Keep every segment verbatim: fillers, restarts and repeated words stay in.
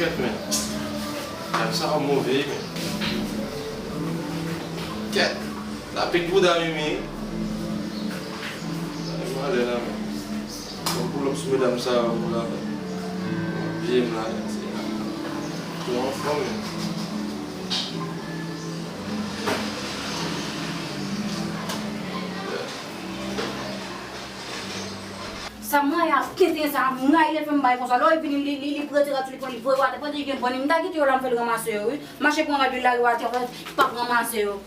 Kèt, men. Nèg sa yo move, men. Kèt. Lapik bouda Mimi. Sa e malè la, men. Bon, pull up sou medam sa yo pou la, men. Vye m la, se tou anfòm, men. Sa m rayi a, tenten sa, m rayi lè l fè m bay konsa. Lè w vini, li, li, li prete rad sou li, pran li voye w atè, pandan li gen bon li. M ta kite yo la, m fè l ranmase yo, wi. Mache pran rad li lari w atè, fè, pa ranmase yo.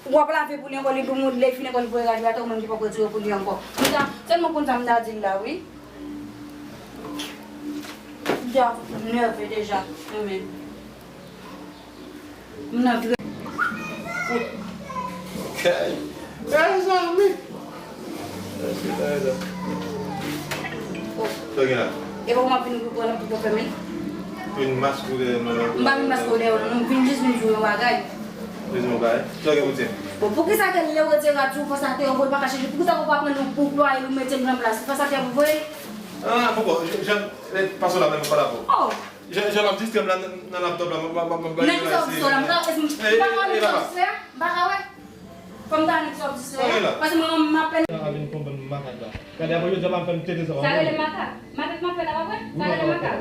W ap lave pou li ankò, li pou moun, lè l fini ankò, li voye rad li atè, ou menm ki poko retire pou li ankò. M ta, tèlman konn sa m ta di l la, wi. M deja nève deja, mwen menm. M nan vre. Ok. Mezanmi. Sa gen la? E pa w ap vin pou pran pou fèmen? Vin maske w dèyè mwen. M pa vin maske w dèyè w, non. M vin jis vin di w yon bagay. Vin di w yon bagay? Sa gen pou di m? Bon, poukisa ke lè w retire rad sou w, fòs atè, w pa ka chanje? Poukisa w pa pran yon pou plwaye l, ou mete l nan plas li? Fòs atè pou voye l? Ah, bon, bon, jan, jan, pase w la menm, pa la pou. Oh! Jan, jan l ap distrè m la nan, nan laptòp la, m, m, m, m, m, Nan ki sa w distrè w la? M pa, m pa ka wè ki sa w distrè a? M pa ka wè. Fò m ta wè nan ki sa w distrè a. Paske mwen, m apèn. Sa a vin fè yon bann makak la. Gade, apre jodi a, m ap fè m tete sa. Sa rele makak. Makak m ap fè la, pa vre? Sa rele makak.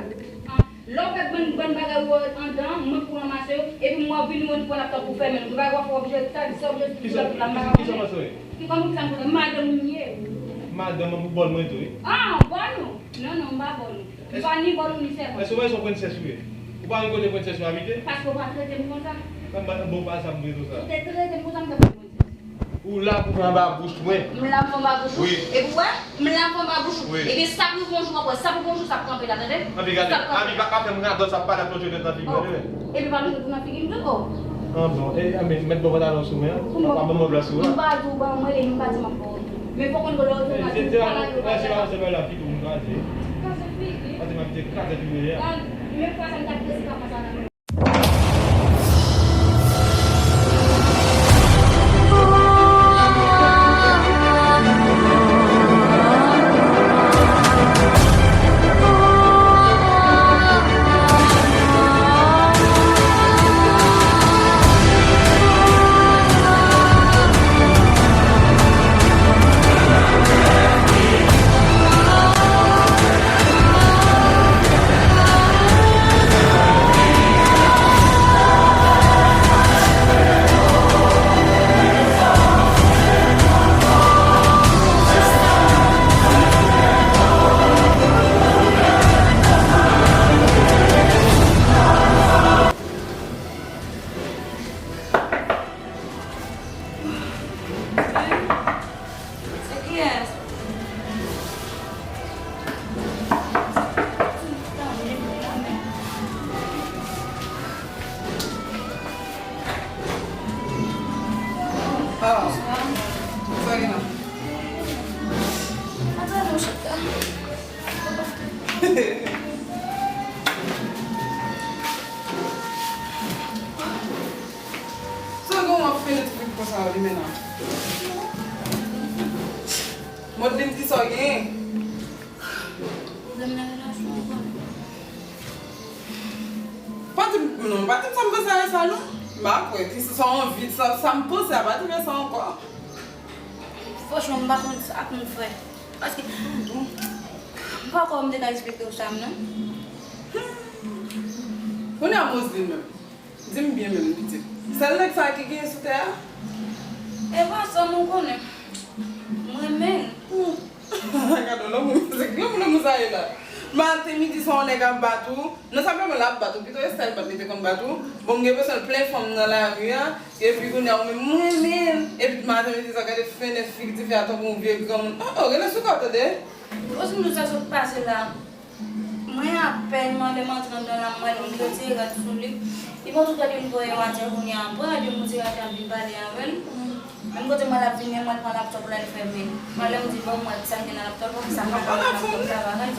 Ah, lè w fè bann, bann bagay ou wè anndan an, mwen pou ranmase yo, epi mwen vini, mwen pou laptòp pou fèmen l. Ou pa wè fò oblije ta di sa, oblije di laptòp la, m pa ka fèmen. Ki sa w ranmase? Ki kòman ki sa m konnen? Madanm ou m ye. Madanm an pou bòl mwen tou, wi. Ah, bòl ou? Non, non, m pa bòl ou. M pa ni bòl ou ni sèvant. Èske w pa yon prensès ou ye? Ou pa yon kote prensès yo abite? Paske w pa trete m konsa. Kòman bon pa sa m trete w sa? Si w te trete m konsa, m t ap yon prensès. Ou la pou fè anba bouch mwen. M la pou fè anba bouch ou? Wi. Epi w wè, m la pou fè anba bouch ou. Wi. Ebyen, sa pou gon jou w ap wè, sa pou gon jou sa ap kanpe la, tande? Anpi gade, anpi pa, pa fè m radòt, sa ap pale ap lonje dwèt nan figi w, tande? Epi pa lonje dwèt nan figi m tou, oh. Ah bon, e, a, men, mèt bon pantalon sou mwen an. Pa, pa ban mwen plas ou la. M pa di w ban mwen, e m pa di m ap ba w. Men fò konn lè w te pale la, figi w kraze. Kraze figi. Pase m ap te kraze figi a. Men fwa sa m t ap prese pa fè sa nan men. Se kiyès? Ah, sa gen la? Atann, mon chita. Sa gen w ap fè Netflix konsa, li menm nan? Mwen di m kisa w genyen. Pwoblèm nan relasyon an, konnen. Pa di m, non, pa di m sa m panse a sa, non. M pa kwè, ki se sa w anvi, sa, sa m panse a, pa di m sa ankò. Franchman, m pa konn sa pou m fè. Paske, m pa kwè m te ka respekte w sa, non. Kounye a, Moseline menm. Di m byen menm, pitit. Sèl nèg sa ki genyen sou tè a? E pa sa, m konnen. M renmen l. Gade yon lanmou, se ki lanmou, lanmou sa ye la? Maten, midi, swa yon nèg ap bat ou. Non sèlman l ap bat ou, pito e style bat li te konn bat ou. Bon, m gen presyon l plen fanm nan lari a. Epi kounye a, ou menm, m renmen l. Epi maten, midi, swa gade fenèt figi tifi a tankou yon vye granmoun. Oh, oh, rele sou kò w, tande? Osi m di w sa sot pase la. Mwen apèn, mwen lè m antre anndan la, m wè l, m retire rad sou li. Li pran tout rad yo, m voye yo atè kounye a. M pran rad yo, m retire atè, m vin pale avè l. Menm kote m wè l ap vini, mwen pran laptòp la, l fèmen. Mwen lè m di, bon, mwen, sa m gen nan laptòp la, sa m pa nan laptòp la, bagay.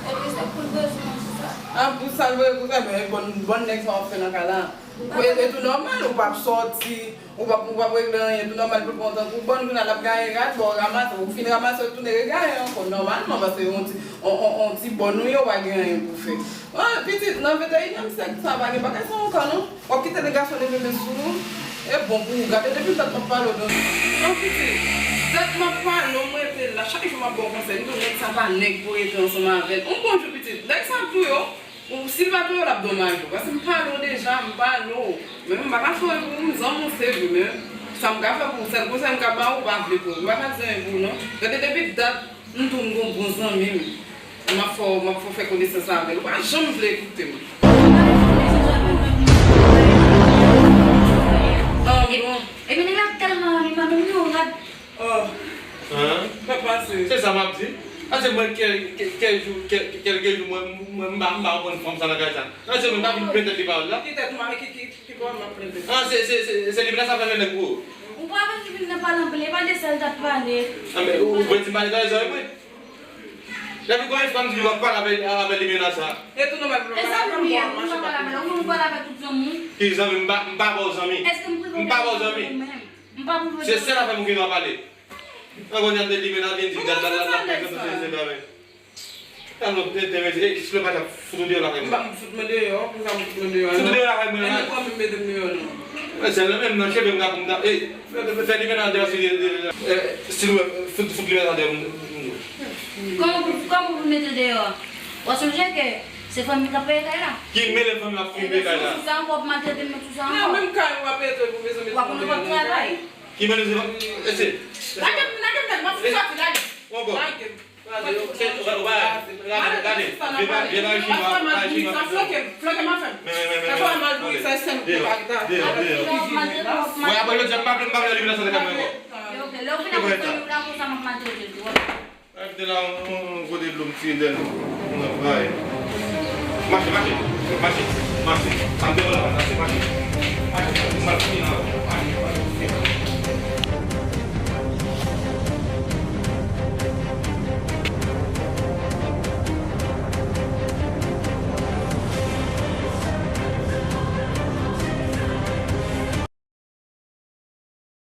Epi se pou l bezwen mwen, se sa. Ah, pou sa l voye pou sa, men bon, bon nèg sa w ap fè nan kay la. E, e tou nòmal, ou p ap sòti, ou p ap, ou p ap regle anyen, tou nòmal pou l pran tan pou bòn, kounye a l ap gaye rad, bon, w ranmase, ou fin ranmase, w tounen regaye ankò, nòmalman, paske yon ti, on, on, on ti bòn ou ye, w pa gen anyen pou fè. Ah, pitit, nan venteyinyèm syèk sa, pa gen bagay sa ankò, non. W ap kite nèg gason leve men sou ou, e bon pou ou. Gade depi dat m ap pale w, non. Non, pitit, dat m ap pale w, mwen rete la, chak jou m ap ba w konsèy, m di w nèg sa pa nèg pou rete ansanm avè l. On bon jou, pitit, nèg sa ap touye w. Ou, si l pa touye w, l ap domaj ou. Paske m pale w deja, m pale w. Men m pa ka fè anyen pou ou, m zanmi w se vre, men sa m ka fè pou ou, sèl konsèy m ka ba ou, ou pa vle pou ou. M pa ka di anyen pou ou, non. Gade depi dat, m di w m gon bon zanmi m. M ap fè w, m ap fè w fè konesans avè l. Ou pa janm vle koute m. Ah, bon. Epi nèg la tèlman renmen manmi m, non, gad. Oh. Hein? Sa pase. Se sa m ap di. Paske mwen, kèl, kèl, kèl jou, kèl, kèlke jou, mwen, mwen, m pa, m pa konprann fanm sa nan kay sa. Nan se mwen, m pa vin plen tèt li pawòl la. Ki tèt ou mare, ki, ki, ki pawòl m ap plen tèt? Ah, se, se, se, se li vin sa fè nèg pou ou. Ou pa vin vin nan pale anpil, e pa de sa l t ap pale. Ah, men ou, ou vle di m pale tande zanmi mwen? Depi konbyen fwa m di w ap pale avè, avè li menaj sa? E tou nòmal pou nou pale avè l, ou pa pale avè l, ou pale avè tout zanmi w. Ki zanmi? M pa, m pa ba w zanmi. Èske m prive w de zanmi ou menm? M pa prive w de zanmi. Se sèl afè m gen dwa pale. An konnen de li menaj vin di dat la la la. Talon te te mezi, e si le pa t ap fout ou deyò lakay mwen. M pa fout mwen deyò, pou sa m fout mwen deyò. Fout ou deyò lakay mwen. E mwen pa menm mete m deyò non. Mwen se le menm nan cheve m ka pou m ta, e, fè li menaj deyò si, e, si nou fout, fout li menaj deyò m. Kòman pou, kòman pou mete deyò? Ou sonje ke se fanmi k ap peye kay la. Ki mele fanmi ap fin peye kay la? Sou sa ankò, w ap maltrete m sou sa ankò. Nan menm kay ou ap rete pou bezwen mete m deyò nan kay. Ki mele se fanmi, e se. Lage m, lage m, m ap soti, lage m. Lage m. Gade, gade, gade, vye bagay chimè, bagay chimè. Flanke m, flanke m afè m. Men, men, men, men, men. Deyò, deyò, deyò. Mwen apre jodi a, m pa vle, m pa vle li vin nan sante kay mwen ankò. Lè w vin apre fanmi w la konsa, m ap maltrete l tou. Ay, kite la, on, on kote dlo m tire dèyè l. Mwen bay. Mache, mache, mache, mache. Sa m te wè la, mache, mache. Mache, m al fini la.